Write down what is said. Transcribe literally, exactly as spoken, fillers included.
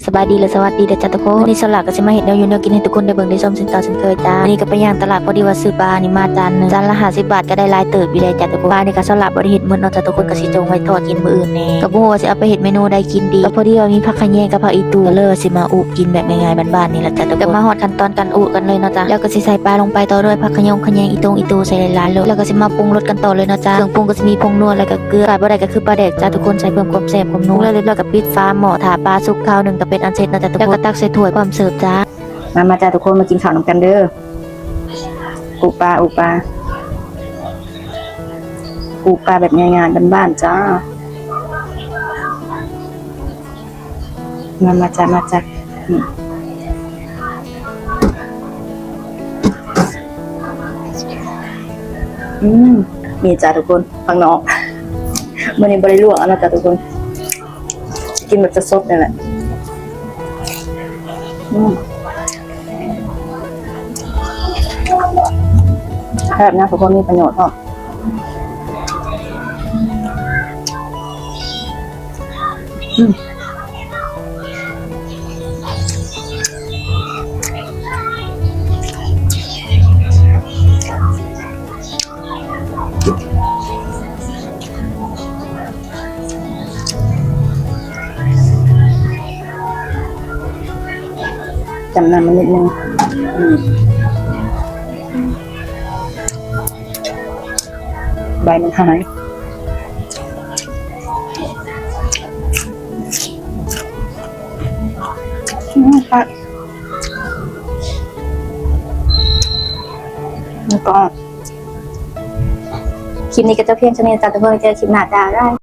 สบายดีและสวัสดีเด้อจ้าทุกคน วันนี้สาวหลาก็สิมาเฮ็ดแนวอยู่แนวกินให้ทุกคนได้เบิ่งได้ชมเช่นเก่าเช่นเคยจ้า วันนี้ก็ไปย่างตลาด พอดีว่าซื้อปลานี่มาจานหนึ่ง จานละห้าสิบบาทก็ได้หลายเติบอยู่เด้อจ้าทุกคน ปลานี่ก็สาวหลาบ่ได้เฮ็ดหมดเนาะจ้าทุกคน ก็สิจงไว้ทอดกินมื้ออื่นแน่ ก็บ่ฮู้ว่าสิเอาไปเฮ็ดเมนูใดกินดี ก็พอดีว่ามีผักขะแยงกับผักอีตู๋ ก็เลยสิมาอุกินแบบง่ายๆบ้านๆนี่แหละจ้าทุกคน ก็มาฮอดขั้นตอนการอุกันเลยเนาะจ้า แล้วก็สิใส่ปลาลงไป ต่อด้วยผักขะยงขะแยง อีตงอีตู๋ใส่หลายๆโลด แล้วก็สิมาปรุงรสกันต่อเลยเนาะจ้า เครื่องปรุงก็สิมีผงนัวแล้วก็เกลือ ขาดบ่ได้ก็คือปลาแดกจ้าทุกคน ใส่เพิ่มความแซ่บความนัว แล้วเรียบร้อยก็ปิดฝาหม้อ ถ้าปลาสุกคาวหนึ่งก็เป็นอันเสร็จเนาะจ้าทุกคน แล้วก็ตักใส่ถ้วยพร้อมเสิร์ฟจ้า มา มาจ้าทุกคน มากินข้าวนำกันเด้อ อุปา อุปา อุปาแบบง่ายๆบ้านๆจ้า มา มาจ้า มาจ้า อืม อืม นี่จ้าทุกคน ข้างนอก มื้อนี้บ่ได้ลวกเอาเนาะจ้าทุกคน กินแบบสดๆนี่แหละ อืม แซ่บนะทุกคน มีประโยชน์พร้อม อืม จำนำมันนิดนึง อืม ใบมันหาย อืม ค่ะ แล้วก็ คลิปนี้ก็จบเพียงเท่านี้จ้าทุกคน เจอคลิปหน้าจ้า บ๊ายบาย